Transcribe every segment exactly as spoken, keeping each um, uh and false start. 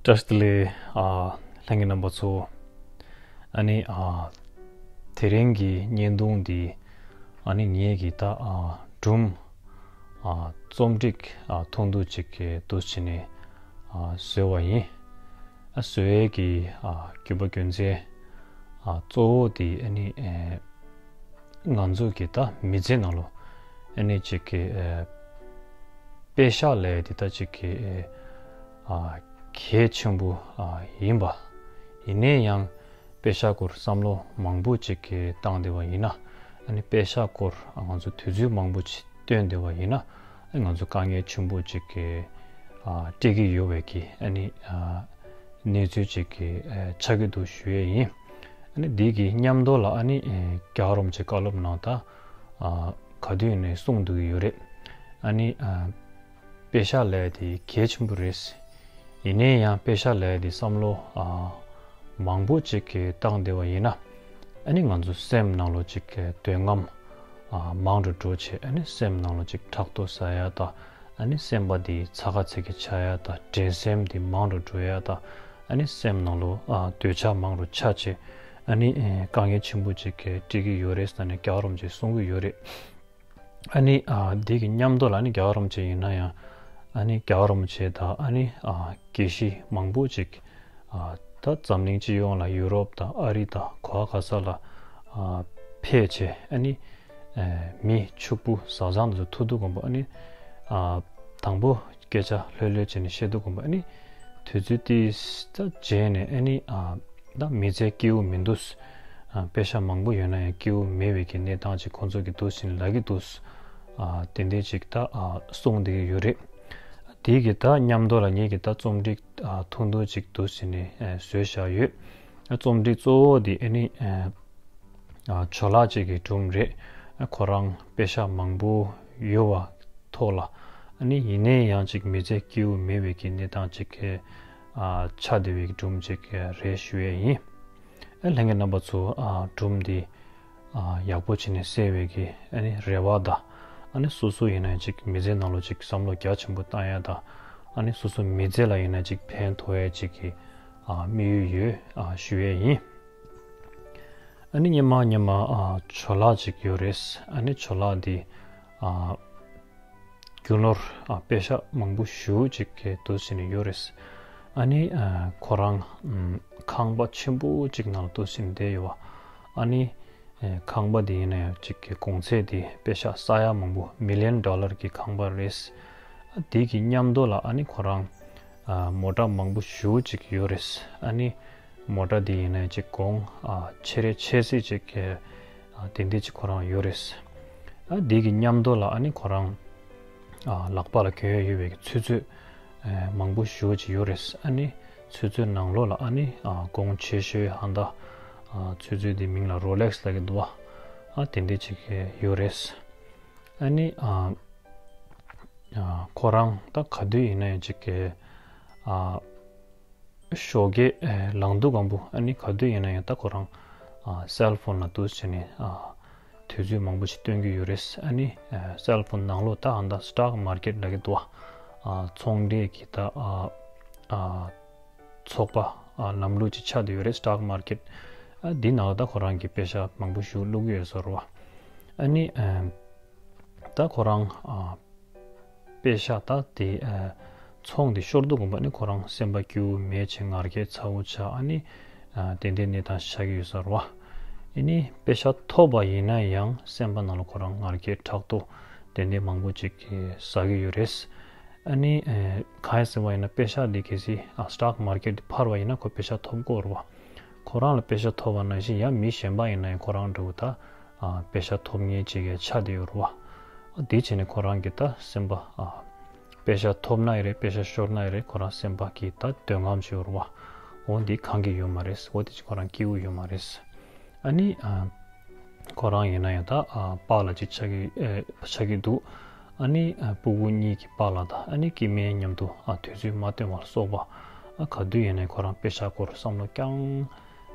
བཀྲ་ཤིས་བདེ་ལེགས། ཨ་ལྷན་རྒྱས་རྣམ་པ་ཚོ། ཨ་ནི་ཨ་དེ་རིང་གི་བརྙན་ཐུང་འདི་ཨ་ནི་ངེད་ཀྱི་ད་ཨ་སྒྲུང་ཨ་རྩོམ་སྒྲིག་ཨ་ཐུང་ཐུང་ཅིག་གི་འདུག་བྱས་ནས་ཨ་བཟོས་པ་ཡིན། ཨ་བཟོ་ཡས་ཀྱི་ཨ་རྒྱུ་མཚན་ཨ་གཙོ་བོ་དེ་ཨ་ནི་ཨེ་ང་ཚོ་གི་ད་མི་ཚེ་ནང་ལོ་ཨ་ནི་ཅིག་གི་ཨེ་པེ་ཤག་ལབ་ཡས་དེ་ད་ཅིག་གི་ཨེ་ཨ་གལ་ཆེན་པོ་ཨ་ཡིན་པ། ཡིན་ནའི་ཡང་པེ་ཤག་སྐོར་བསམ་བློ་མང་པོ་ཅིག་གི་བཏང་བསྡད་པ་ཡིན་ན། ཨ་ནི་པེ་ཤག་སྐོར་ང་ཚོ་དུས་ཚོད་མང་པོ་ཅིག་བཏོན་བསྡད་པ་ཡིན་ན། ཨ་ང་ཚོ་དཀའ་ངལ་ཆེན་པོ་ཅིག་གི་ཨ་འཕྲད་ཀྱི་ཡོད་པའི་གི་ཨ་ནི་ཨ་གནས་ཚུལ་ཅིག་གི་ཨ་ཆགས་ཀྱི་འདུག་ཞུ་ཡས་ཡིན། ཨ་ནི་འདི་གི་མཉམ་དུ་ལ་ཨ་ནི་ཨེ་རྒྱལ་བ་རིན་པོ་ཆེ་བཀའ་སློབ་ནང་ད་ཨ་ག་དུས་ནས་གསུངས་འདུག་གི་ཡོད་རེད། ཨ་ནི་ཨ་པེ་ཤག་ལབ་ཡས་དེ་གལ་ཆེན་པོ་རེད། ཡིན་ནའི་ཡང་པེ་ཤག་ལབ་ཡས་དེ་བསམ་བློ་ཨ་མང་པོ་ཅིག་གི་བཏང་བསྡད་པ་ཡིན་ན། ཨ་ནི་ང་ཚོ་སེམས་ནང་ལོ་ཅིག་གི་འདོད་རྔམ་ཨ་མང་དུ་འགྲོ་བྱས། ཨ་ནི་སེམས་ནང་ལོ་ཅིག་ཕྲག་དོག་ཟ་ཡ་དང་། ཨ་ནི་སེམས་པ་དེ་ཚ་ག་ཚད་ཀྱི་ཆགས་ཡ་དང་། འགྲན་སེམས་དེ་མང་དུ་འགྲོ་ཡ་དང་། ཨ་ནི་སེམས་ནང་ལོ་ཨ་འདོད་ཆགས་མང་དུ་ཆགས་བྱས། ཨ་ནི་ཨེ་དཀའ་ངལ་ཆེན་པོ་ཅིག་གི་འཕྲད་ཀྱི་ཡོད་རེད་ཟེར་ནས་རྒྱལ་བ་རིན་པོ་ཆེས་གསུང་གི་ཡོད་རེད། ཨ་ནི་ཨ་འདི་གི་མཉམ་དུ་ལ་ཨ་ནི་རྒྱལ་བ་རིན་པོ་ཆེ་ཡིན་ན་ཡང་། ཨ་ནི་རྒྱལ་བ་རིན་པོ་ཆེ་དང་ཨ་ནི་ཨ་དགེ་བཤེས་མང་པོ་ཅིག་ཨ་ད་འཛམ་གླིང་སྤྱི་ཡོངས་ལ་ཡུ་རོབ་དང་ཨ་རི་དང་ག་བ་ག་ས་ལ་ཨ་ཕེབས་བྱས། ཨ་ནི་ཨ་མི་ཕྱུག་པོ་བཟའ་ཚང་དེ་ཚོ་ཐུག་དུས་སྒང་པོ་ཨ་ནི་ཨ་དང་པོ་སྐད་ཆ་ལྷོད་ལྷོད་བྱས་ནས་བཤད་དུས་སྒང་པོ། ཨ་ནི་དུས་ཚོད་དེ་ད་རྗེས་ནས་ཨ་ནི་ཨ་ད་མི་ཚེ་སྐྱིད་པོ་མི་འདུག་ཨ་པེ་ཤག་མང་པོ་ཡོད་ན་ཡང་སྐྱིད་པོ་མེད་པའི་གི་གནས་སྟངས་ཅིག་ཁོང་ཚོ་གི་འདུག་ཟེར་ལབ་ཀྱི་འདུག་ཨ་དེ་འདྲ་ཅིག་ད་ཨ་གསུངས་བསྡད་ཀྱི་ཡོད་རེད། དེ་གི་ད་མཉམ་དུ་ལ་ངེད་ཀྱི་ད་རྩོམ་སྒྲིག་ཨ་ཐུང་ཐུང་ཅིག་འདུག་ཟེར་ནས་ཨ་བཟོས་བཞག་ཡོད། ཨ་རྩོམ་སྒྲིག་གཙོ་བོ་དེ་ཨ་ནི་ཨ་ཨ་ཇོ་ལགས་ཅིག་གི་སྒྲུང་རེད། ཨ་ཁོ་རང་པེ་ཤག་མང་པོ་ཡོད་པ་ཐོག་ལ། ཨ་ནི་ཡིན་ནའི་ཡང་ཅིག་མི་ཚེ་སྐྱིད་པོ་མེད་པའི་གི་གནས་སྟངས་ཅིག་གི་ཨ་ཆགས་བསྡད་པའི་གི་སྒྲུང་ཅིག་རེད་ཞུ་ཡས་ཡིན། ཨ་ལྷན་རྒྱས་རྣམ་པ་ཚོ་ཨ་སྒྲུང་འདི་ཨ་ཡག་པོ་བྱས་ནས་གསན་པའི་གི་ཨ་ནི་རེ་བ་དང་། ཨ་ནི་སོ་སོ་ཡིན་ན་ཅིག་མི་ཚེ་ནང་ལོ་ཅིག་བསམ་བློ་རྒྱ་ཆེན་པོ་བཏང་ཡ་དང་། ཨ་ནི་སོ་སོ་མི་ཚེ་ལ་ཡིན་ན་ཅིག་ཕན་ཐོགས་ཡ་ཅིག་གི་ཨ་དམིགས་ཡུལ་ཡོད་ཨ་ཞུ་ཡས་ཡིན། ཨ་ནི་སྔོན་མ་སྔོན་མ་ཨ་ཇོ་ལགས་ཅིག་ཡོད་རེད། ཨ་ནི་ཇོ་ལགས་འདི་ཨ་རྒྱུ་ནོར་ཨ་པེ་ཤག་མང་པོ་ཞེ་པོ་ཅིག་གི་འདུག་ཟེར་ནས་ཡོད་རེད། ཨ་ནི་ཨ་ཁོ་རང་ཨམ་ཁང་པ་ཆེན་པོ་ཅིག་ནང་ལ་འདུག་ཟེར་ནས་བསྡད་ཡོད་པ། ཨ་ནི་ཨ་ཁང་པ་དེ་ཡིན་ན་ཡང་ཅིག་གི་གོང་ཚད་དེ་པེ་ཤག་ས་ཡ་མང་པོ་མི་ལི་ཡོན་ཌོ་ལར་གྱི་ཁང་པ་རེད། ཨ་དེ་གི་མཉམ་དུ་ལ་ཨ་ནི་ཁོ་རང་ཨ་མོ་ཊ་མང་པོ་ཞེ་པོ་ཅིག་ཡོད་རེད། ཨ་ནི་མོ་ཊ་དེ་ཡིན་ན་ཅིག་གོང་ཨ་ཆེ་རེ་ཆེ་སེ་ཅིག་གི་ཨ་དེ་འདྲ་ཅིག་ཁོ་རང་ཡོད་རེད། ཨ་དེ་གི་མཉམ་དུ་ལ་ཨ་ནི་ཁོ་རང་ཨ་ལག་པ་ལ་གྱོན་ཡ་ཡོད་པའི་གི་ཚོད་ཚོད་ཨ་མང་པོ་ཞེ་པོ་ཅིག་ཡོད་རེད། ཨ་ནི་ཚོད་ཚོད་ནང་ལོགས་ལ་ཨ་ནི་ཨ་གོང་ཆེ་ཤོས་ཧང་ད་ཨ་ཚོད་ཚོད་དེ་མིང་ལ་རོ་ལེགས་ལབ་ཀྱི་འདུག་པ། ཨ་དེ་འདྲ་ཅིག་ཡོད་རེད། ཨ་ནི་ཨ་ཨ་ཁོ་རང་ད་ག་དུས་ཡིན་ན་ཡང་ཅིག་གི་ཨ་ཞོགས་ཀས་ཨ་ལངས་དུས་སྒང་པོ་ཨ་ནི་ག་དུས་ཡིན་ན་ཡང་ད་ཁོ་རང་ཨ་སེལ་ཕོན་ལ་འདུག་བྱས་ནས་ཨ་དུས་ཚོད་མང་པོ་ཞིག་སྟོན་གྱི་ཡོད་རེད། ཨ་ནི་ཨ་སེལ་ཕོན་ནང་ལོགས་ད་ཨ་ད་སི་ཊོག་མར་ཀེཊ་ལབ་ཀྱི་འདུག་པ། ཨ་ཚོང་འབྲེལ་གྱི་ད་ཨ་ཨ་ཚོགས་པ་ཨ་ལམ་ལུགས་ཅིག་ཆགས་བསྡད་ཡོད་རེད། སི་ཊོག་མར་ཀེཊ། ཨ་འདི་ནང་ལ་ད་ཁོ་རང་གི་པེ་ཤག་མང་པོ་ཞིག་བླུག་གི་ཡོད་ས་རེད་པ། ཨ་ནི་ཨ་ད་ཁོ་རང་ཨ་པེ་ཤག་ད་དེ་ཨ་ཚོང་དེ་ཤོར་དུས་སྒང་པོ་ཨ་ནི་ཁོ་རང་སེམས་པ་སྐྱིད་པོ་མེད་བྱས་ང་རྒྱལ་ཚ་པོ་ཆགས། ཨ་ནི་ཨ་དེ་འདྲའི་གནས་སྟངས་ཤིག་ཆགས་ཀྱི་ཡོད་ས་རེད་པ། ཨ་ནི་པེ་ཤག་ཐོབ་པ་ཡིན་ན་ཡང་སེམས་པ་ནང་ལ་ཁོ་རང་ང་རྒྱལ་ཕྲག་དོག་དེ་འདྲའི་མང་པོ་ཅིག་གིས་ཟ་གི་ཡོད་རེད། ཨ་ནི་ཨ་གང་ཡིན་ཟེར་བ་ཡིན་ན་པེ་ཤག་འདི་གལ་སྲིད་ཨ་སི་ཊོག་མར་ཀེཊ་འདི་འཕར་བ་ཡིན་ན་ཁོ་པེ་ཤག་ཐོབ་ཀྱི་ཡོད་རེད་པ། ཁོ་རང་ལ་པེ་ཤག་ཐོབ་པ་ནང་བཞིན་ཡང་མི་གཞན་པ་ཡིན་ན་ཡང་ཁོ་རང་འདྲ་བོ་ད་ཨ་པེ་ཤག་ཐོབ་མཁན་ཅིག་གི་ཆགས་བསྡད་ཡོད་རེད་པ། ཨ་དེ་བྱས་ནས་ཁོ་རང་གི་ད་སེམས་པ་ཨ་པེ་ཤག་ཐོབ་ན་ཡང་རེད། པེ་ཤག་ཤོར་ན་ཡང་རེད། ཁོ་རང་སེམས་པ་གི་ད་འདོད་རྔམ་ཅིག་ཡོད་རེད་པ། འོ་འདི་ཁེངས་ཀྱི་ཡོད་མ་རེད། འོ་དེ་ཅིག་ཁོ་རང་སྐྱིད་པོ་ཡོད་མ་རེད། ཨ་ནི་ཨ་ཁོ་རང་ཡིན་ན་ཡང་ད་ཨ་པཱ་ལགས་ཅིག་ཆགས་ཀྱི་ཨེ་ཆགས་ཀྱི་འདུག་ཨ་ནི་ཨ་སྤུ་གུ་གཉིས་ཀྱི་པཱ་ལགས་དང་ཨ་ནི་སྐྱེ་དམན་མཉམ་དུ་ཨ་དུས་ཚོད་མ་བཏོན་པ་ལ་སོགས་པ། ཨ་ག་དུས་ཡིན་ནའི་ཁོ་རང་པེ་ཤག་སྐོར་བསམ་བློ་རྐྱང་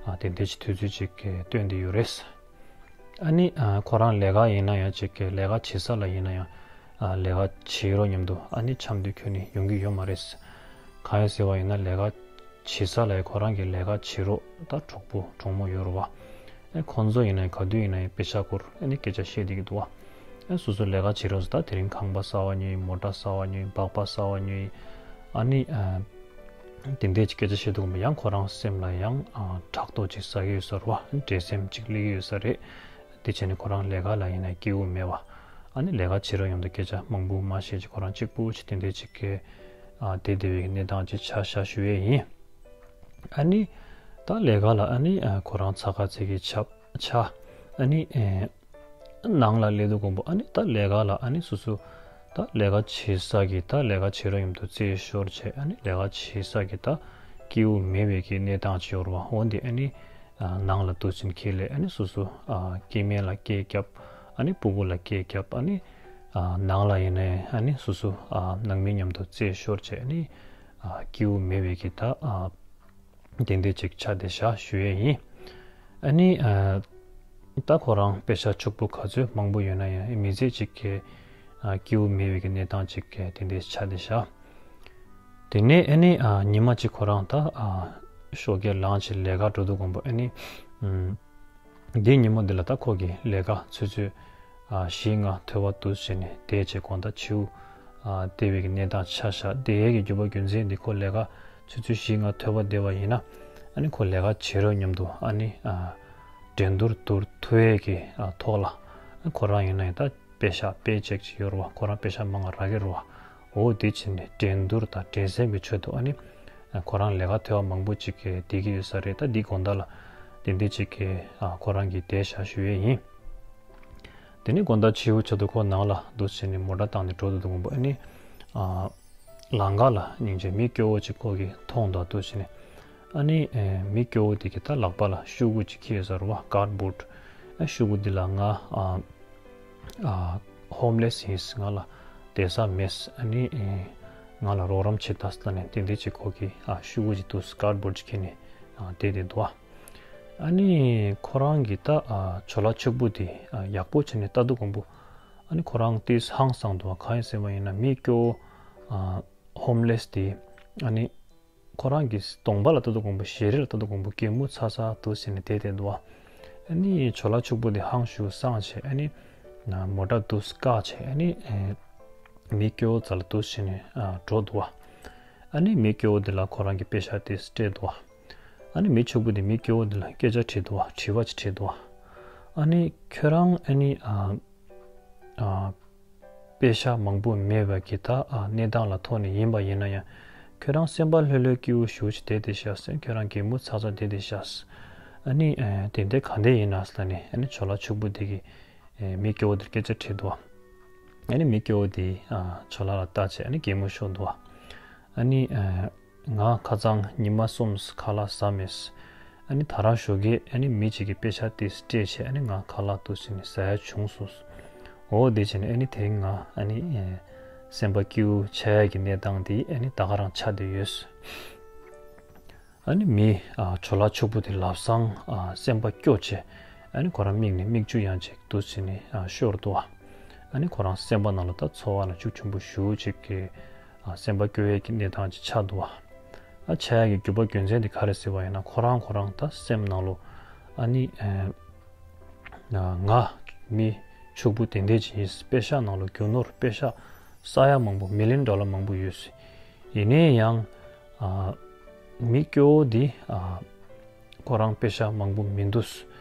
ཨ་དེ་འདྲ་ཅིག་དུས་ཚོད་ཅིག་གི་བཏོན་བསྡད་ཡོད་རེད། ཨ་ནི་ཨ་ཁོ་རང་ལས་ཀ་ཡིན་ན་ཡང་ཅིག་གི་ལས་ཀ་བྱེད་ས་ལ་ཡིན་ན་ཡང་ཨ་ལས་ཀ་བྱེད་རོགས་མཉམ་དུ་ཨ་ནི་འཆམ་དུས་ཁྱོན་ནས་ཡོང་གི་ཡོད་མ་རེད། གང་ཡིན་ཟེར་བ་ཡིན་ན་ལས་ཀ་ བྱེད་ས་ལ་ཁོ་རང་གི་ལས་ཀ་བྱེད་རོགས་ད་གྲོགས་པོ་གྲོགས་མོ་ཡོད་རེད་བ། ཨེ་ཁོང་ཚོ་ཡིན་ན་ག་དུས་ཡིན་ན་ཡང་པེ་ཤག་སྐོར་ཨ་ནི་སྐད་ཆ་བཤད་བསྡད་ཀྱི་འདུག་བ། ཨེ་སོ་སོ་ལས་ཀ་བྱེད་རོགས་ཟེར་ད་དེ་རིང་ཁང་པ་གསར་བ་ཉོས་ཡིན། མོ་ཊ་གསར་བ་ཉོས་ཡིན། སྦག་སྦག་གསར་བ་ཉོས་ཡིན། ཨ་ནི་ཨ་དེ་འདྲས་ཀྱི་སྐད་ཆ་བཤད་དུས་ཡང་ཁོ་རང་སེམས་ལ་ཡང་ཨ་ཕྲག་དོག་ཅིག་ཟ་གི་ཡོད་ས་རེད་བ། འགྲན་སེམས་ཅིག་སླེབས་ཀྱི་ཡོད་ས་རེད། དེ་བྱས་ནས་ཁོ་རང་ལས་ཀ་ལ་ཡིན་ན་སྐྱིད་པོ་མེད་པ། ཨ་ནི་ལས་ཀ་བྱེད་རོགས་མཉམ་དུ་སྐད་ཆ་མང་པོ་མ་བཤད་ཅིག་ཁོ་རང་གཅིག་པུ་ཅིག་དེ་འདྲས་ཅིག་གི་ཨ་བསྡད་བསྡད་པའི་གནས་སྟངས་ཅིག་ཆགས་ཤག་ཞུ་ཡས་ཡིན། ཨ་ནི་ད་ལས་ཀ་ལ་ཨ་ནི་ཨ་ཁོ་རང་ཚ་ཁ་ཚིག་གི་ཆབ་ཆ་ཨ་ནི་ཨེ་ནང་ལ་སླེབས་དུས་ཀོང་པོ་ཨ་ནི་ད་ལས་ཀ་ལ་ཨ་ནི་སོ་སོ་ད་ལས་ཀ་བྱེད་ས་གི་ད་ལས་ཀ་བྱེད་རོགས་མཉམ་དུ་རྩིས་ཤོར་བྱས་ཨ་ནི་ལས་ཀ་བྱེད་ས་གི་ད་སྐྱིད་པོ་མེད་པའི་གི་གནས་སྟངས་ཅིག་ཡོད་རེད་བ། འོན་ཏེ་ཨ་ནི་ཨ་ནང་ལ་འདུག་ཟིན་ཁྱེད་ལས་ཨ་ནི་སོ་སོ་ཨ་སྐྱེ་དམན་ལ་སྐད་རྒྱབ། ཨ་ནི་སྤུ་གུ་ལ་སྐད་རྒྱབ། ཨ་ནི་ཨ་ནང་ལ་ཡིན་ནའི་ཨ་ནི་སོ་སོ་ཨ་ནང་མི་མཉམ་དུ་རྩིས་ཤོར་བྱས་ཨ་ནི་ཨ་སྐྱིད་པོ་མེད་པའི་གི་ད་ཨ་དེ་འདྲས་ཅིག་ཆགས་བསྡད་ཤག་ཞུ་ཡས་ཡིན། ཨ་ནི་ཨ་ད་ཁོ་རང་པེ་ཤག་ཕྱུག་པོ་ག་ཚོད་མང་པོ་ཡོད་ན་ཡང་མི་ཚེ་གཅིག་གི་ཨ་སྐྱིད་པོ་མེད་པའི་གི་གནས་སྟངས་ཅིག་གི་དེ་འདྲས་ཆགས་བསྡད་ཤག་དེ་ནས་ཨ་ནི་ཨ་ཉི་མ་གཅིག་ཁོ་རང་ད་ཨ་ཞོགས་ཀས་ལངས་བྱས་ལས་ཀ་འགྲོ་དུས་ཀོང་པོ་ཨ་ནི་ཨམ་དེའི་ཉིན་མོ་འདི་ལ་ད་ཁོ་གི་ལས་ཀ་ཆུ་ཚོད་ཨ་བཞི་ལྔ་ཐོལ་པ་འདུག་བྱས་ནས་བསྡད་བྱས་དགོང་དག་ཕྱི་པོ་ཨ་བསྡད་པའི་གི་གནས་སྟངས་ཆགས་ཤག་བསྡད་ཡས་ཀྱི་རྒྱུ་བ་རྒྱུ་མཚན་འདི་ཁོ་ལས་ཀ་ཆུ་ཚོད་བཞི་ལྔ་ཐོལ་པ་བསྡད་པ་ཡིན་ན་ཨ་ནི་ཁོ་ལས་ཀ་བྱེད་རོགས་མཉམ་དུ་ཨ་ནི་ཨ་འགྲན་བསྡུར་བསྡུར་ཐུབ་ཡས་ཀྱི་ཨ་ཐོག་ལ་ཨ་ཁོ་རང་ཡིན་ན་ཡང་ད་པེ་ཤག་པེ་ཅེག་ཅིག་ཡོད་རེད་བ། ཁོ་རང་པེ་ཤག་མང་ང་རག་གི་རེད་བ། འོ་དེ་བྱས་ནས་འགྲན་བསྡུར་དང་འགྲན་སེམས་ཀྱི་ཆེད་དུ་ཨ་ནི་ཁོ་རང་ལས་ཀ་ཐོལ་པ་མང་པོ་ཅིག་གིས་བསྡད་ཀྱི་ཡོད་ས་རེད། ད་འདི་དགོང་དག་ལ་དེ་འདྲས་ཅིག་གིས་ཁོ་རང་གིས་བསྡད་ཤག་ཞུ་ཡས་ཡིན། དེ་ནས་དགོང་དག་ཕྱི་པོ་ཆ་དུ་ཁོ་ནང་ལ་འདུག་བྱས་ནས་མོ་ཊ་བཏང་ནས་འགྲོ་དུས་ཀོང་པོ་ཨ་ནི་ལམ་ཁ་ལ་སྙིང་རྗེ་མི་སྐྱོ་བོ་ཅིག་ཁོ་གིས་མཐོང་འདུག་འདུག་བྱས་ནས་ཨ་ནི་མི་སྐྱོ་བོ་དེ་གིས་ད་ལག་པ་ལ་ཤོག་གུ་ཅིག་འཁྱེར་ཡོད་ས་རེད་བ། ཀར་བོར་ཌི། ཤོག་གུ་འདི་ལ་ང་ཨ་ཨ་ཧོམ་ལེ་སི་ཡིན། ང་ལ་བསྡད་ས་མེད། ཨ་ནི་ཨེ་ང་ལ་རོགས་རམ་བྱེད་དང་ཟེར་ནས་དེ་འདྲས་ཅིག་ཁོ་གིས་ཨ་ཤོག་གུ་ཅིག་འདུག་ཀར་བོར་ཌི་ཅིག་ཁྱེར་ནས་ཨ་བསྡད་དེ་འདུག་ཨ་ནི་ཁོ་རང་གིས་ད་ཨ་ཇོ་ལགས་ཕྱུག་པོ་དེ་ཨ་ཡག་པོ་བྱས་ནས་ལྟ་དུས་ཀོང་པོ་ཨ་ནི་ཁོ་རང་ཏོག་ཙམ་ཧང་སངས་འདུག་གང་ཡིན་ཟེར་བ་ཡིན་ན་མི་སྐྱོ་བོ་ཨ་ཧོམ་ལེ་སི་དེ་ཨ་ནི་ཁོ་རང་གི་གདོང་པ་ལ་ལྟ་དུས་ཀོང་པོ་ཞལ་རས་ལ་ལྟ་དུས་ཀོང་པོ་གད་མོ་ཚ་ཚ་འདུག་ཟེར་ནས་བསྡད་བསྡད་འདུག་ཨ་ནི་ཇོ་ལགས་ཕྱུག་པོ་དེ་ཧང་ཞུ་སངས་བྱས་ཨ་ནི་མོ་ཊ་འདུག་བཀག་བྱས་ཨ་ནི་མི་སྐྱོ་བོ་རྩ་ལ་འདུག་བྱས་ནས་འགྲོ་འདུག་ཨ་ནི་མི་སྐྱོ་བོ་དེ་ལ་ཁོ་རང་གི་པེ་ཤག་དེ་སྤྲད་འདུག་ཨ་ནི་མི་ཕྱུག་པོ་དེ་མི་སྐྱོ་བོ་དེ་ལ་སྐད་ཆ་དྲིས་འདུག་དྲི་བ་ཅིག་དྲིས་འདུག་ཨ་ནི་ཁྱོད་རང་ཨ་ནི་ཨ། ཨ། པེ་ཤག་མང་པོ་མེད་པ་གི་ད་ཨ་གནས་སྟངས་ལ་ཐོག་ནས་ཡིན་པ་ཡིན་ན་ཡང་ཁྱོད་རང་སེམས་པ་ལྷོད་ལྷོད་སྐྱིད་པོ་ཞེ་པོ་ཅིག་བསྡད་བསྡད་ཤག་ཟེར། ཁྱོད་རང་གད་མོ་ཚ་ཚ་བསྡད་བསྡད་ཤག་ཨ་ནི་ཨ་དེ་འདྲ་ག་འདྲ་ཡིན་ན་ཟེར་ནས་ཨ་ནི་ཇོ་ལགས་ཕྱུག་པོ་དེ་གིས་ཨ་མི་སྐྱོ་བོ་དེར་སྐད་ཆ་དྲིས་འདུག་ཨ་ནི་མི་སྐྱོ་བོ་དེས་ཨ་ཇོ་ལགས་ལ་བལྟས་བྱས་ཨ་ནི་གད་མོ་ཤོར་འདུག་ཨ་ནི་ཨ། ང་ཁ་སང་ཉི་མ་གསུམ་ཁ་ལག་ཟ་མེད། ཨ་ནི་ད་རང་ཞོགས་ཀས་ཨ་ནི་མི་གཅིག་གིས་པེ་ཤག་དེ་སྤྲད་བྱས་ཨ་ནི་ང་ཁ་ལག་འདུག་བྱས་ནས་ཟ་ཡ་བྱུང་སོང་། འོ་དེ་བྱས་ནས་ཨ་ནི་དེ་རིང་ང་ཨ་ནི་ཨེ་སེམས་པ་སྐྱིད་པོ་ཆགས་ཡ་གི་གནས་སྟངས་དེ་ཨ་ནི་ད་ག་རང་ཆགས་བསྡད་ཡོད། ཨ་ནི་མི་ཨ་ཇོ་ལགས་ཕྱུག་པོ་དེ་ལམ་སང་ཨ་སེམས་པ་སྐྱོ་བྱས་ཨ་ནི་ཁོ་རང་མིག་ནས་མིག་ཆུ་ཡང་ཅིག་འདུག་བྱས་ནས་ཨ་ཤོར་འདུག་ཨ་ནི་ཁོ་རང་སེམས་པ་ནང་ལ་ད་ཚོར་བ་ལ་ཤུགས་ཆེན་པོ་ཞེ་པོ་ཅིག་གི་ཨ་སེམས་པ་སྐྱོ་བའི་གི་གནས་སྟངས་ཅིག་ཆགས་འདུག་བ། ཨ་ཆགས་ཡ་གི་རྒྱུ་བ་རྒྱུ་མཚན་དེ་ག་རེ་ཟེར་བ་ཡིན་ན་ཁོ་རང་ཁོ་རང་ད་སེམས་ནང་ལོ་ཨ་ནི་ཨེ་ང་མི་ཕྱུག་པོ་དེ་འདྲས་ཅིག་ཡིན། པེ་ཤག་ནང་ལོ་རྒྱུ་ནོར་པེ་ཤག་ས་ཡ་མང་པོ་མི་ལི་ཡོན་ཌོ་ལར་མང་པོ་ཡོད། ཡིན་ནའི་ཡང་ཨ་མི་སྐྱོ་བོ་འདི་ཨ། ཁོ་རང་པེ་ཤག་མང་པོ་མི་འདུག་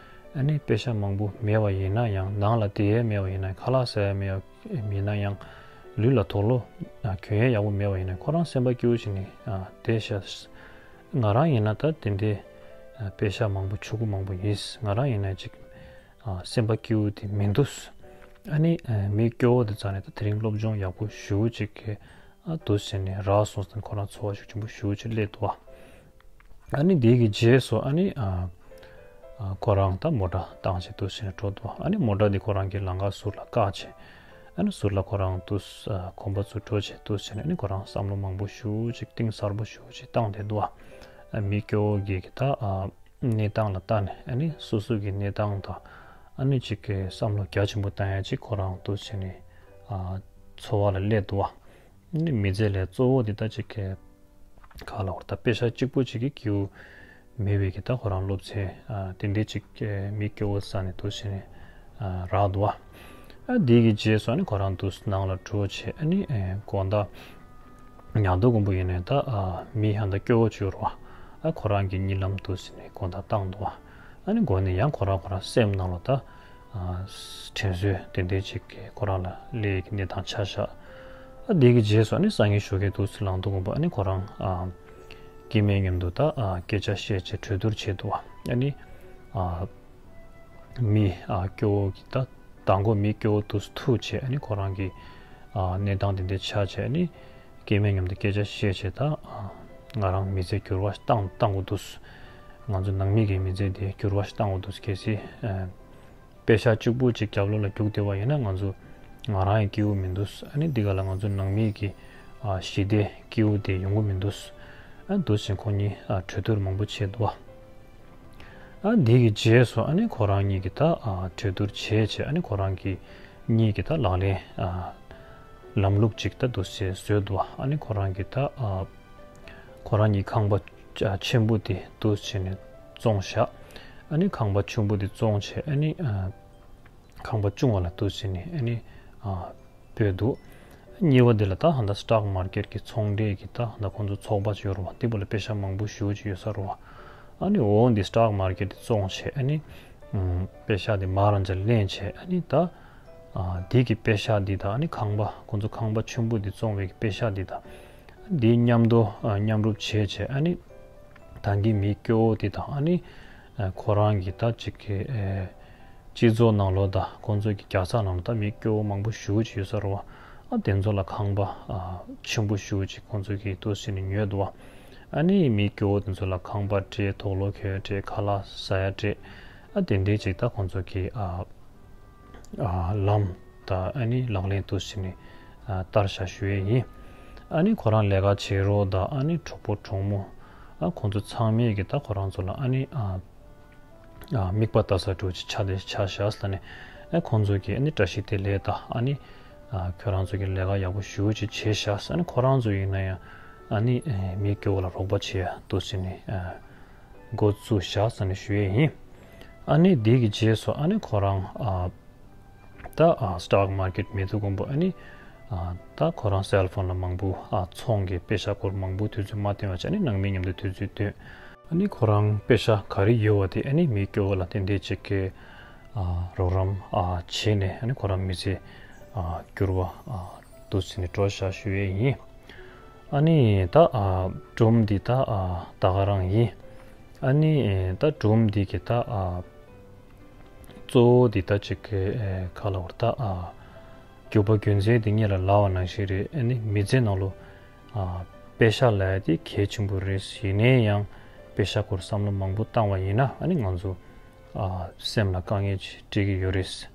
ཨ་ནི་པེ་ཤག་མང་པོ་མེད་པ་ཡིན་ན་ཡང་ནང་ལ་བསྡད་ཡས་མེད་པ་ཡིན་ན་ཁ་ལག་ཟ་ཡས་མེད་པ་ཡིན་ན་ཡང་ལུས་ལ་དུག་ལོག་གྱོན་ཡས་ཡག་པོ་མེད་པ་ཡིན་ན་ཁོ་རང་སེམས་པ་སྐྱིད་པོ་བྱས་ནས་བསྡད་ཤག་ང་རང་ཡིན་ན་ད་དེ་འདྲའི་པེ་ཤག་མང་པོ་ཕྱུག་པོ་མང་པོ་ཡིན། ང་རང་ཡིན་ན་ཅིག་སེམས་པ་སྐྱིད་པོ་དེ་མི་འདུག་ཨ་ནི་མི་སྐྱོ་བོ་དེ་རྩ་ནས་ད་དེ་རིང་སློབ་སྦྱོང་ཡག་པོ་ཞེ་པོ་ཅིག་གི་ཨ་འདུག་བྱས་ནས་རག་སོང་ཙང་ཁོ་རང་ཚོར་བ་ཤུགས་ཆེན་པོ་ཞེ་པོ་ཅིག་སླེབས་འདུག་ཨ། ཨ་ནི་དེ་གི་རྗེས་སུ་ཨ་ནི་ཨ་ཨ་ཁོ་རང་ད་མོ་ཊ་བཏང་བྱས་འདུག་བྱས་ནས་འགྲོ་འདུག་ཨ་ནི་མོ་ཊ་དེ་ཁོ་རང་གི་ལམ་ཁ་ཟུར་ལ་བཀག་བྱས་ཨ་ནི་ཟུར་ལ་ཁོ་རང་འདུག་ཨ་གོམ་པ་ཚུར་འགྲོ་བྱས་འདུག་བྱས་ནས་ཨ་ནི་ཁོ་རང་བསམ་བློ་མང་པོ་ཞེ་པོ་ཅིག་གཏིང་ཟབ་པོ་ཞེ་པོ་ཅིག་བཏང་བསྡད་འདུག་ཨ་མི་སྐྱོ་བོ་གི་གི་ད་ཨ་གནས་སྟངས་ལ་ལྟ་ནས་ཨ་ནི་སོ་སོ་གི་གནས་སྟངས་དང་ཨ་ནི་ཅིག་གི་བསམ་བློ་རྒྱ་ཆེན་པོ་བཏང་ཡ་ཅིག་ཁོ་རང་འདུག་བྱས་ནས་ཨ་ཚོར་བ་ལ་སླེབས་འདུག་ཨ། ནི་མི་ཚེ་ལས་གཙོ་བོ་འདི་ལྟ་ཅིག་གི་ ག་ལ་བར་ད་པེ་ཤག་གཅིག་པོ་གཅིག་གི་སྐྱིད་པོ་མེད་པའི་གི་ད་ཁོ་རང་སློབ་ཚན་ཨ་དེ་འདྲའི་ཅིག་ཨེ་མི་སྐྱོ་བོ་ས་ནས་འདུག་བྱས་ནས་ཨ་རག་འདུག་བ། ཨ་དེ་གི་རྗེས་སུ་ཨ་ནི་ཁོ་རང་འདུག་ནང་ལ་འགྲོ་བྱས་ཨ་ནི་ཨེ་དགོང་དག་ཉལ་དུ་དགོན་པོ་ཡིན་ནས་ད་ཨ་མི་ཧ་ད་སྐྱོ་བོ་བྱོས་རོགས། ཨ་ཁོ་རང་གི་གཉིད་ལམ་འདུག་བྱས་ནས་དགོང་དག་བཏང་འདུག་བ། ཨ་ནི་དགོན་ནས་ཡང་ཁོ་རང་ཁོ་རང་སེམས་ནང་ལ་ད་ཨ་དྲན་གསོ་དེ་འདྲའི་ཅིག་གི་ཁོ་རང་ལ་སླེབས་ཀྱི་གནས་སྟངས་ཆགས་ཤག་ཨ་དེ་གི་རྗེས་སུ་ཨ་ནི་སང་ཉིན་ཞོགས་ཀས་འདུག་སེ་ལངས་དུས་དགོན་པ་ཨ་ནི་ཁོ་རང་ཨ་སྐྱེ་དམན་མཉམ་དུ་ད་ཨ་སྐད་ཆ་བཤད་བྱས་གྲོས་བསྡུར་བྱས་འདུག་བ། ཨ་ནི་ཨ་མི་ཨ་སྐྱོ་བོ་གི་ད་དང་པོ་མི་སྐྱོ་བོ་འདུག་སེ་ཐུག་བྱས་ཨ་ནི་ཁོ་རང་གི་ཨ་གནས་སྟངས་དེ་འདྲ་ཆགས་བྱས་ཨ་ནི་སྐྱེ་དམན་མཉམ་དུ་སྐད་ཆ་བཤད་བྱས་ད་ཨ་ང་རང་མི་ཚེ་འགྱུར་བ་བཏང་བཏང་དགོས་འདུག་ང་ཚོ་ནང་མི་གི་མི་ཚེ་དེ་འགྱུར་བ་བཏང་དགོས་འདུག་གལ་སྲིད་ཨ་པེ་ཤག་གཅིག་པུ་གཅིག་རྒྱབ་ལོགས་ལ་རྒྱུག་བསྡད་པ་ཡིན་ན་ང་ཚོ་ང་རང་ཡང་སྐྱིད་པོ་མི་འདུག་ཨ་ནི་འདི་ག་ལ་ང་ཚོ་ནང་མི་གི་ཨ་ཞི་བདེ་སྐྱིད་པོ་དེ་ཡོང་གི་མི་འདུག་ཨ་འདུག་བྱས་ཁོ་གཉིས་ཨ་གྲོས་བསྡུར་མང་པོ་བྱས་འདུག་བ། ཨ་འདི་གི་རྗེས་སུ་ཨ་ནི་ཁོ་རང་གཉིས་ཀྱིས་ད་ཨ་གྲོས་བསྡུར་བྱས་བྱས་ཨ་ནི་ཁོ་རང་གི་གཉིས་ཀྱིས་ད་ལག་ལེན་ཨ་ལམ་ལུགས་ཅིག་ད་འདུག་བྱས་བཟོས་འདུག་ཨ་ནི་ཁོ་རང་གིས་ད་ཨ་ཁོ་རང་གཉིས་ཁང་པ་ཨ་ཆེན་པོ་དེ་འདུག་བྱས་ནས་བཙོངས་བཞག་ཨ་ནི་ཁང་པ་ཆེན་པོ་དེ་བཙོངས་བྱས་ཨ་ནི་ཨ་ཁང་པ་ཆུང་བ་ལ་འདུག་བྱས་ནས་ཨ་ནི་ཨ་སྤོས་འདུག་གཉིས་པ་དེ་ལ་ད་ཧ་ད་སི་ཊོག་མར་ཀེཊ་གི་ཚོང་འབྲེལ་གྱི་ད་ཧ་ད་ཁོང་ཚོ་ཚོགས་པ་ཅིག་ཡོད་རེད་བ། དེ་བ་ལ་པེ་ཤག་མང་པོ་ཞེ་པོ་ཅིག་ཡོད་ས་རེད་བ། ཨ་ནི་འོ་འདི་སི་ཊོག་མར་ཀེཊ་དེ་བཙོངས་བྱས་ཨ་ནི་ཨམ་པེ་ཤག་དེ་མ་རང་ཅག་ལེན་བྱས་ཨ་ནི་ད་ཨ་དེ་གི་པེ་ཤག་དེ་དང་ཨ་ནི་ཁང་པ་ཁོང་ཚོ་ཁང་པ་ཆེན་པོ་དེ་བཙོངས་པའི་གི་པེ་ཤག་དེ་དང་དེ་མཉམ་དུ་ཨ་མཉམ་རུབ་བྱས་བྱས་ཨ་ནི་ད་གི་མི་སྐྱོ་བོ་དེ་དང་ཨ་ནི་ཨ་ཁོ་རང་གི་ད་ཅིག་གི་ཨེ་སྤྱི་ཚོགས་ནང་ལོགས་དང་ཁོང་ཚོ་གི་རྒྱལ་ས་ནང་ལོགས་ད་མི་སྐྱོ་བོ་མང་པོ་ཞེ་པོ་ཅིག་ཡོད་ས་རེད་བ། ཨ་དེ་ཚོ་ལ་ཁང་པ་ཨ་ཆེན་པོ་ཞེ་པོ་ཅིག་ཁོང་ཚོ་གིས་འདུག་བྱས་ནས་ཉོས་འདུག་བ། ཨ་ནི་མི་སྐྱོ་བོ་དེ་ཚོ་ལ་ཁང་པ་སྤྲད། དུག་ལོག་གྱོན་སྤྲད། ཁ་ལག་ཟ་ཡ་སྤྲད། ཨ་དེ་འདྲའི་ཅིག་ད་ཁོང་ཚོ་གིས་ཨ་ཨ་ལམ་ད་ཨ་ནི་ལག་ལེན་འདུག་བྱས་ནས་ཨ་བསྟར་བཞག་ཞུ་ཡས་ཡིན། ཨ་ནི་ཁོ་རང་ལས་ཀ་བྱེད་རོགས་དང་ཨ་ནི་གྲོགས་པོ་གྲོགས་མོ་ཨ་ཁོང་ཚོ་ཚང་མས་གི་ད་ཁོ་རང་ཚོ་ལ་ཨ་ནི་ཨ་ཨ་མིག་པ་ལྟ་ས་འདྲ་ཅིག་ཆགས་ཏེ་ཆགས་བཞག་ཟེར་ནས་ཨ་ཁོང་ཚོ་གིས་ཨ་ནི་བཀྲ་ཤིས་བདེ་ལེགས་དང་ཨ་ནི་ཨ་ཁྱོད་རང་ཚོ་གི་ལས་ཀ་ཡག་པོ་ཞེ་པོ་ཅིག་བྱས་བཞག་ཟེར། ཨ་ནི་ཁོ་རང་ཚོ་ཡིན་ན་ཡང་ཨ་ནི་ཨ་མི་སྐྱོ་བོ་ལ་རོགས་པ་བྱེད་ཡ་འདུག་བྱས་ནས་ཨ་འགོ་བཙུགས་བཞག་ཟེར་ནས་ཞུ་ཡས་ཡིན། ཨ་ནི་འདི་གི་རྗེས་སུ་ཨ་ནི་ཁོ་རང་ཨ་ད་ཨ་སི་ཊོག་མར་ཀེཊ་མེད་དུས་དགོན་པ་ཨ་ནི་ཨ་ད་ཁོ་རང་སེལ་ཕོན་ལ་མང་པོ་ཨ་ཚོང་གི་པེ་ཤག་སྐོར་མང་པོ་དུས་ཚོད་མ་བཏོན་པ་བྱས་ཨ་ནི་ནང་མི་མཉམ་དུ་དུས་ཚོད་བཏོན། ཨ་ནི་ཁོ་རང་པེ་ཤག་ག་རེ་ཡོད་པ་དེ་ཨ་ནི་མི་སྐྱོ་བོ་ལ་དེ་འདྲའི་ཅིག་གི་ཨ་རོགས་རམ་ཨ་བྱས་ནས་ཨ་ནི་ཁོ་རང་མི་ཚེ་ཨ་འགྱུར་བ་ཨ་འདུག་བྱས་ནས་འགྲོ་བཞག་ཞུ་ཡས་ཡིན། ཨ་ནི་ད་ཨ་སྒྲུང་འདི་ད་ཨ་ད་ག་རང་ཡིན། ཨ་ནི་ད་སྒྲུང་འདི་གི་ད་ཨ་གཙོ་བོ་འདི་ད་ཅིག་གི་ཨེ་ག་ལ་བར་ད་ཨ་རྒྱུ་པ་རྒྱུ་མཚན་འདི་ངེད་ལ་ལབ་པ་ནང་བཞིན་རེད། ཨ་ནི་མི་ཚེ་ནང་ལོ་ཨ་པེ་ཤག་ལབ་ཡ་དེ་གལ་ཆེན་པོ་རེད། ཡིན་ནའི་ཡང་པེ་ཤག་སྐོར་བསམ་བློ་མང་པོ་བཏང་བ་ཡིན་ན་ཨ་ནི་ང་ཚོ་ཨ་སེམས་ལ་དཀའ་ངལ་ཅིག་འཕྲད་ཀྱི་ཡོད་རེད།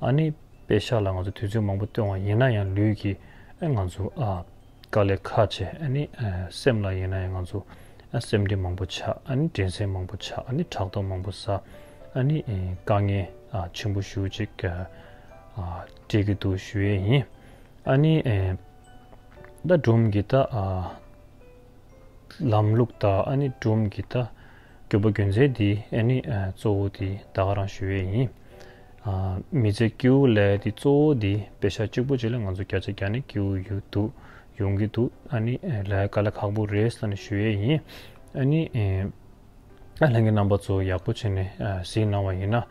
ཨ་ནི་པེ་ཤག་ལ་ང་ཚོ་དུས་ཚོད་མང་པོ་བཏོན་པ་ཡིན་ན་ཡང་ལུས་ཀྱིས་ཨ་ང་ཚོ་ཨ་དཀའ་ལས་ཁག་བྱས་ཨ་ནི་ཨ་སེམས་ལ་ཡིན་ན་ཡང་ང་ཚོ་ཨ་སེམས་ཁྲལ་མང་པོ་ཆགས། ཨ་ནི་དྲན་གསོ་མང་པོ་ཆགས། ཨ་ནི་ཕྲག་དོག་མང་པོ་ཟ། ཨ་ནི་ཨེ་དཀའ་ངལ་ཨ་ཆེན་པོ་ཞེ་པོ་ཅིག་ཨ་འཕྲད་ཀྱི་འདུག་ཞུ་ཡས་ཡིན། ཨ་ནི་ཨེ་ད་སྒྲུང་གི་ད་ཨ་ལམ་ལུགས་དང་ཨ་ནི་སྒྲུང་གི་ད་རྒྱུ་པ་རྒྱུ་མཚན་འདི་ཨ་ནི་ཨ་གཙོ་བོ་འདི་ད་ག་རང་ཞུ་ཡས་ཡིན། ཨ་མི་ཚེ་སྐྱིད་པོ་ལབ་ཡ་འདི་གཙོ་བོ་འདི་པེ་ཤག་གཅིག་པོ་ཅིག་ལ་ང་ཚོ་བརྒྱ་ཆ་བརྒྱ་ནས་སྐྱིད་པོ་ཡོད་འདུག་ཡོང་གི་འདུག་ཨ་ནི་ཨ་ལས་དཀའ་ལས་ཁག་པོ་རེད་ཟེར་ནས་ཞུ་ཡས་ཡིན། ཨ་ནི་ཨ་ལྷན་རྒྱས་རྣམ་པ་ཚོ་ཡག་པོ་བྱས་ནས་ཨ་གཟིགས་གནང་བ་ཡིན་ན་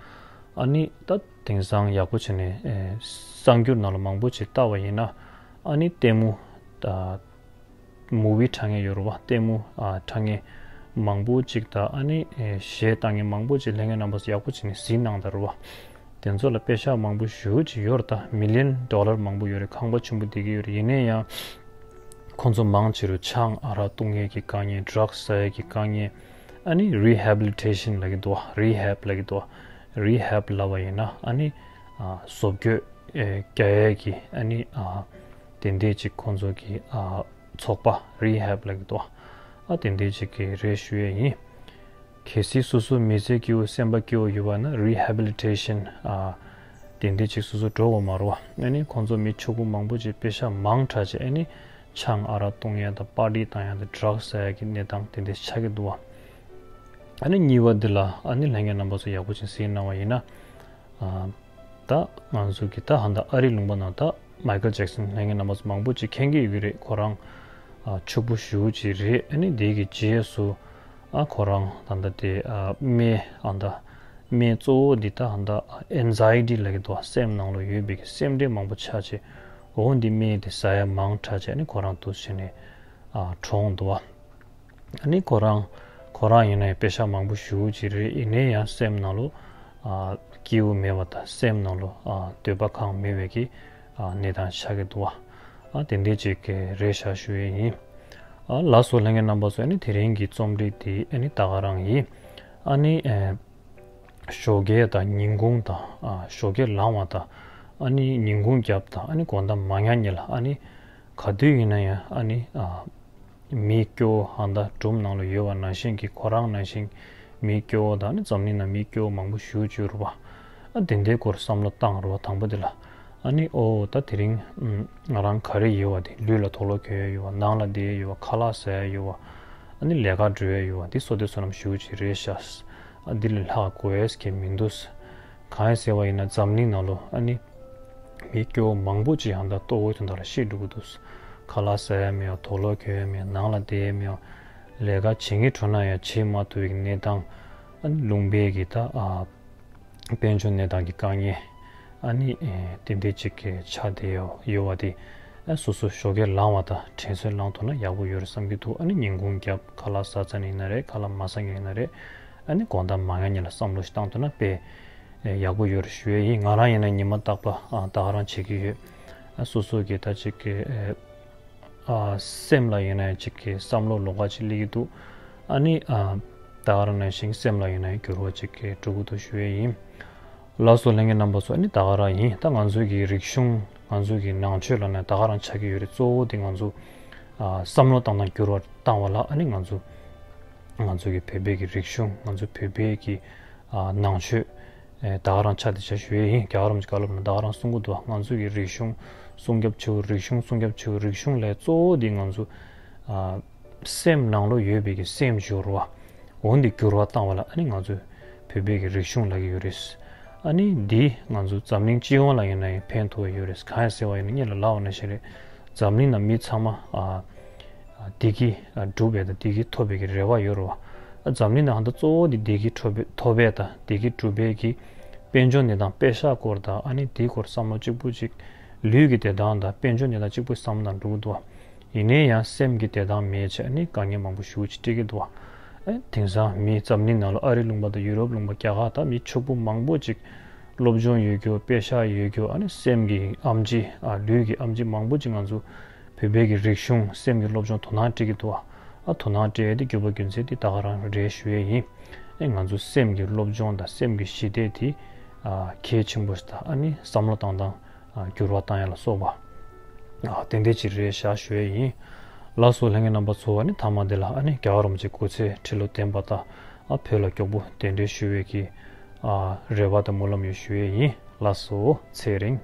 ཨ་ནི་ད་དེང་སང་ཡག་པོ་བྱས་ནས་ཨ་གསར་འགྱུར་ནང་ལ་མང་པོ་ཅིག་ལྟ་བ་ཡིན་ན་ཨ་ནི་ལྟད་མོ་ད་མུ་བི་འཁྲབ་མཁན་ཡོད་རེད་བ། ལྟད་མོ་ཨ་འཁྲབ་མཁན་མང་པོ་ཅིག་དང་ཨ་ནི་ཨེ་གཞས་བཏང་མཁན་མང་པོ་ཅིག་ལྷན་རྒྱས་རྣམ་པ་ཚོ་ཡག་པོ་བྱས་ནས་གཟིགས་གནང་དང་རེད་བ། དེ་ཚོ་ལ་པེ་ཤག་མང་པོ་ཞེ་པོ་ཅིག་ཡོད་རེད། ད་མི་ལི་ཡོན་ཌོ་ལར་མང་པོ་ཡོད་རེད། ཁང་པ་ཆེན་པོ་བསྡད་ཀྱི་ཡོད་རེད། ཡིན་ན་ཡང་ཁོང་ཚོ་མང་ཆེ་རུ་ཆང་ཨ་རག་བཏུང་ཡས་ཀྱི་དཀའ་ངལ། ཌྲག་ཟ་ཡས་ཀྱི་དཀའ་ངལ། ཨ་ནི་རི་ཧེབ་ལི་ཊེ་ཤན་ལབ་ཀྱི་འདུག་བ། རི་ཧེབ་ལབ་ཀྱི་འདུག་བ། རི་ཧེབ་ལབ་པ་ཡིན་ན་ཨ་ནི་ཨ་བཟོ་བཅོས་ཨེ་རྒྱག་ཡས་ཀྱི་ཨ་ནི་ཨ་དེ་འདྲས་ཅིག་ཁོང་ཚོ་གི་ཨ་ཚོགས་པ་རི་ཧེབ་ལབ་ཀྱི་འདུག་ཨ་དེ་འདྲས་ཅིག་གི་རེད་ཞུ་ཡས་ཡིན། གལ་སྲིད་སོ་སོ་མི་ཚེ་སྐྱིད་པོ་སེམས་པ་སྐྱིད་པོ་ཡོད་པ་ན་རི་ཧེབ་ལི་ཊེ་ཤན་ཨ་དེ་འདྲས་ཅིག་སོ་སོ་འགྲོ་དགོས་མ་རེད་བ། ཨ་ནི་ཁོང་ཚོ་མི་ཕྱུག་པོ་མང་པོ་ཅིག་པེ་ཤག་མང་དྲགས་ཅིག་ཨ་ནི་ ཆང་ཨ་རག་བཏུང་ཡ་དང་པར་ཊི་བཏང་ཡ་དང་ཌྲག་ཟ་ཡ་གི་གནས་སྟངས་དེ་འདྲ་ཆགས་ཀྱི་འདུག་བ། ཨ་ནི་གཉིས་པ་འདི་ལ་ཨ་ནི་ལྷན་རྒྱས་རྣམ་པ་ཚོ་ཡག་པོ་ཅིག་གཟིགས་གནང་བ་ཡིན་ན། ཨ། ད་ང་ཚོ་གི་ད་ཧ་ད་ཨ་རིའི་ལུང་པ་ནང་ད་མའི་ཀལ་ཇེག་སན་ལྷན་རྒྱས་རྣམ་པ་ཚོ་མང་པོ་ཅིག་མཁྱེན་གྱི་ཡོད་ཀྱི་རེད། ཁོ་རང་ཨ་ཕྱུག་པོ་ཞེ་པོ་ཅིག་རེད། ཨ་ནི་དེ་གི་རྗེས་སུ་ཨ་ཁོ་རང་ད་ལྟ་དེ་ཨ་སྨན་ཨ་ད་སྨན་གཙོ་བོ་འདི་ད་ཧ་ད་ཨེན་ཛའི་ཊི་ལབ་ཀྱི་འདུག་སེམས་ནང་ལོགས་ཡོད་པའི་གི་སེམས་ཁྲལ་མང་པོ་ཆགས་བྱས། འོ་འདི་སྨན་དེ་ཟ་ཡ་མང་དྲགས་བྱས་ནས་ཁོ་རང་འདུག་བྱས་ནས་ཨ་གྲོངས་འདུག་བ། ཨ་ནི་ཁོ་རང་ཁོ་རང་ཡིན་ན་ཡང་པེ་ཤ་མང་པོ་ཞེ་པོ་ཅིག་རེད། ཡིན་ནའི་ཡང་སེམས་ནང་ལོགས་ཨ་སྐྱིད་པོ་མེད་པ་དང་སེམས་ནང་ལོགས་ཨ་འདོད་པ་གང་མེད་པའི་གི་ཨ་གནས་སྟངས་ཆགས་ཀྱི་འདུག་བ། ཨ་དེ་འདྲ་ཅིག་གི་རེད་ཤག་ཞུ་ཡས་ཡིན། ཨ་ལགས་སོ་ལྷན་རྒྱས་རྣམ་པ་ཚོ། ཨ་ནི་དེ་རིང་གི་རྩོམ་སྒྲིག་དེ་ཨ་ནི་ད་ག་རང་ཡིན། ཨ་ནི་ཨེ་ཞོགས་ཀས་དང་ཉིན་གུང་དང་ཨ་ཞོགས་ཀས་ལངས་པ་དང་ཨ་ནི་ཉིན་གུང་རྒྱབ་དང་ཨ་ནི་དགོང་དག་མ་ཉལ་གཉིས་ལ་ཨ་ནི་ག་དུས་ཡིན་ན་ཡང་ཨ་ནི་ཨ་མི་སྐྱོ་བོ་ཧ་ད་སྒྲུང་ནང་ལ་ཡོད་པ་ནང་བཞིན་གྱི་ཁོ་རང་ནང་བཞིན་མི་སྐྱོ་བོ་དང་ནི་འཛམ་གླིང་ན་མི་སྐྱོ་བོ་མང་པོ་ཞེ་པོ་ཅིག་ཡོད་རེད་པ། ཨ་དེ་འདྲའི་སྐོར་བསམ་བློ་བཏང་རོགས། དང་པོ་དེ་ལ་ཨ་ནི་ཨོ་ད་དེ་རིང་ཨམ་ང་རང་ག་རེ་ཡོད་པ་དེ། ལུས་ལ་དུག་ལོག་གྱོན་ཡས་ཡོད་པ། ནང་ལ་བསྡད་ཡས་ཡོད་པ། ཁ་ལག་ཟ་ཡས་ཡོད་པ། ཨ་ནི་ལས་ཀ་འགྲོ་ཡས་ཡོད་པ། དེ་བསོད་བདེ་བསོད་ནམས་ཞེ་པོ་ཅིག་རེད་ཤག་ཨ་འདི་ལས་ལྷག་དགོས་ཡས་ཀྱི་མི་འདུག་གང་ཡིན་ཟེར་བ་ཡིན་ན་འཛམ་གླིང་ནང་ལོ་ཨ་ནི་མི་སྐྱོ་བོ་མང་པོ་ཅིག་ཧ་ད་ལྟོ་བོ་དོན་དག་ལ་ཤི་འགྲོ་གི་འདུག་ཁ་ལག་ཟ་ཡས་མེད་པ། དུག་ལོག་གྱོན་ཡས་མེད་པ། ནང་ལ་བསྡད་ཡས་མེད་པ། ལས་ཀ་བྱེད་སྙིང་བྲོ་ན་ཡང་བྱེད་མ་ཐུབ་པའི་གནས་སྟངས། ཨ་ནི་ལུང་པའི་གི་ད་ཨ་དཔལ་འབྱོར་གནས་སྟངས་ཀྱི་དཀའ་ངལ། ཨ་ནི་ཨེ་དེ་འདྲའི་ཅིག་གི་ཆགས་བསྡད་ཡོད་ཡོད་པ་དེ། ཨ་སོ་སོ་ཞོགས་ཀས་ལངས་པ་དང་དྲན་གསོ་བསླང་ཐུབ་ན་ཡག་པོ་ཡོད་རེད་བསམ་གྱི་འདུག་ཨ་ནི་ཉིན་གུང་རྒྱབ་ཁ་ལག་ཟ་ཚར་ནས་ཡིན་ན་རེད། ཁ་ལག་མ་ཟ་མཁན་ཡིན་ན་རེད། ཨ་ནི་དགོང་དག་མ་ཉལ་གཉིས་ལ་བསམ་བློ་ཞིག་བཏང་ཐུབ་ན་དཔེ་ཨེ་ཡག་པོ་ཡོད་རེད་ཞུ་ཡས་ཡིན། ང་རང་ཡིན་ན་ཉི་མ་རྟག་པར་ཨ་ད་ག་རང་བྱེད་ཀྱི་ཡོད། ཨ་སོ་སོ་གི་ད་ཅིག་གི་ཨེ་ཨ་སེམས་ལ་ཡིན་ན་ཡང་ཅིག་གི་བསམ་བློ་ལོགས་ཀ་ཅིག་སླེབས་ཀྱི་འདུག་ཨ་ནི་ཨ་ད་ག་རང་ནང་བཞིན་སེམས་ལ་ཡིན་ན་ཡང་འགྱུར་བ་ཅིག་གི་འགྲོ་གི་འདུག་ཞུ་ཡས་ཡིན། ལགས་སོ་ལྷན་རྒྱས་རྣམ་པ་ཚོ། ཨ་ནི་ད་ག་རང་ཡིན། ད་ང་ཚོའི་གི་རིག་གཞུང་ང་ཚོའི་གི་ནང་ཆོས་ལ་ནི་ད་ག་རང་ཆགས་ཀྱི་ཡོད་རེད། གཙོ་བོ་དེ་ང་ཚོ་ཨ་བསམ་བློ་བཏང་སྟངས་འགྱུར་བ་བཏང་བ་ལ་ཨ་ནི་ང་ཚོ་ང་ཚོའི་གི་བོད་པའི་གི་རིག་གཞུང་། ང་ཚོ་བོད་པའི་གི་ཨ་ནང་ཆོས། ཨེ་ད་ག་རང་ཆ་དེ་ཆ་ཞུ་ཡས་ཡིན། རྒྱལ་བ་རིན་པོ་ཆེ་བཀའ་སློབ་ནང་ད་ག་རང་གསུང་གི་འདུག་ང་ཚོའི་གི་རིག་གཞུང་སྲུང་སྐྱོབ་བྱེད་དགོས། རིག་གཞུང་སྲུང་སྐྱོབ་བྱེད་དགོས། རིག་གཞུང་ལས་གཙོ་བོ་དེ་ང་ཚོ་ཨ་སེམས་ནང་ལོགས་ཡོད་པའི་གི་སེམས་འགྱུར་བ། འོ་འདི་འགྱུར་བ་བཏང་བ་ལ་ཨ་ནི་ང་ཚོས་བོད་པའི་གི་རིག་གཞུང་ལབ་ཀྱི་ཡོད་རེད། ཨ་ནི་འདི་ང་ཚོ་འཛམ་གླིང་སྤྱི་ཡོངས་ལ་ཡིན་ན་ཡང་ཕན་ཐོགས་ཡོད་རེད། གང་ཡིན་ཟེར་བ་ཡིན་ན་སྔོན་ལ་ལབ་པ་ནང་བཞིན་རེད། འཛམ་གླིང་ནང་མི་ཚང་མ་ཨ་བདེ་སྐྱིད་ཨ་སྒྲུབ་པའི་དང་བདེ་སྐྱིད་ཐོབ་པའི་གི་རེ་བ་ཡོད་རེད་བ། ཨ་འཛམ་གླིང་ནང་ཧ་ད་གཙོ་བོ་འདི་བདེ་སྐྱིད་ཐོབ་པའི་ཐོབ་པའི་དང་བདེ་སྐྱིད་སྒྲུབ་པའི་གི་དཔལ་འབྱོར་གནས་སྟངས་པེ་ཤག་སྐོར་དང་། ཨ་ནི་དེའི་སྐོར་བསམ་བློ་གཅིག་པུ་གཅིག་ལུས་ཀྱི་བདེ་ཐང་དང་དཔལ་འབྱོར་གནས་སྟངས་གཅིག་པུ་བསམ་བློ་འགྲོ་གི་འདུག་བ། ཡིན་ནའི་ཡང་སེམས་ཀྱི་བདེ་ཐང་མེད་བྱས་ཨ་ནི་དཀའ་ངལ་མང་པོ་ཞེ་པོ་ཅིག་འཕྲད་ཀྱི་འདུག་བ། ཨ་དེང་སང་མི་འཛམ་གླིང་ནང་ལ་ཨ་རི་ལུང་པ་དང་ཡུ་རོབ་ལུང་པ་རྒྱ་གར་ད་མི་ཕྱུག་པོ་མང་པོ་ཅིག་སློབ་སྦྱོང་ཡོད་རྒྱུ་པེ་ཤག་ཡོད་རྒྱུ། ཨ་ནི་སེམས་ཀྱི་ཨེམ་ཆི་ཨ་ལུས་ཀྱི་ཨེམ་ཆི་མང་པོ་ཅིག་ང་ཚོ་བོད་པའི་གི་རིག་གཞུང་སེམས་ཀྱི་སློབ་སྦྱོང་དོ་སྣང་སྤྲད་ཀྱི་འདུག་བ། ཨ་དོ་སྣང་སྤྲད་ཡས་དེ་རྒྱུ་པ་རྒྱུ་མཚན་དེ་ད་ག་རང་རེད་ཞུ་ཡས་ཡིན། ཨེ་ང་ཚོ་སེམས་ཀྱི་སློབ་སྦྱོང་དང་སེམས་ཀྱི་ཞི་བདེ་དེ་ཨ་གལ་ཆེན་པོ་ཞིག་དང་། ཨ་ནི་བསམ་བློ་བཏང་སྟངས་ཨ་འགྱུར་བ་བཏང་ཡ་ལ་སོགས་པ་ཨ་དེ་འདྲ་ཅིག་རེད་ཤག་ཞུ་ཡས་ཡིན། ལགས་སོ་ལྷན་རྒྱས་རྣམ་པ་ཚོ། ཨ་ནི་མཐའ་མ་དེ་ལ་ཨ་ནི་རྒྱལ་བ་རིན་པོ་ཆེ་སྐུ་ཚེ་ཁྲི་ལོ་བརྟན་པ་དང་ཨ་བོད་ལ་མགྱོགས་པོ་གདན་འདྲེན་ཞུ་བའི་གི་ཨ་རེ་བ་དང་སྨོན་ལམ་ཡང་ཞུ་ཡས་ཡིན། ལགས་སོ་ཚེ་རིང་།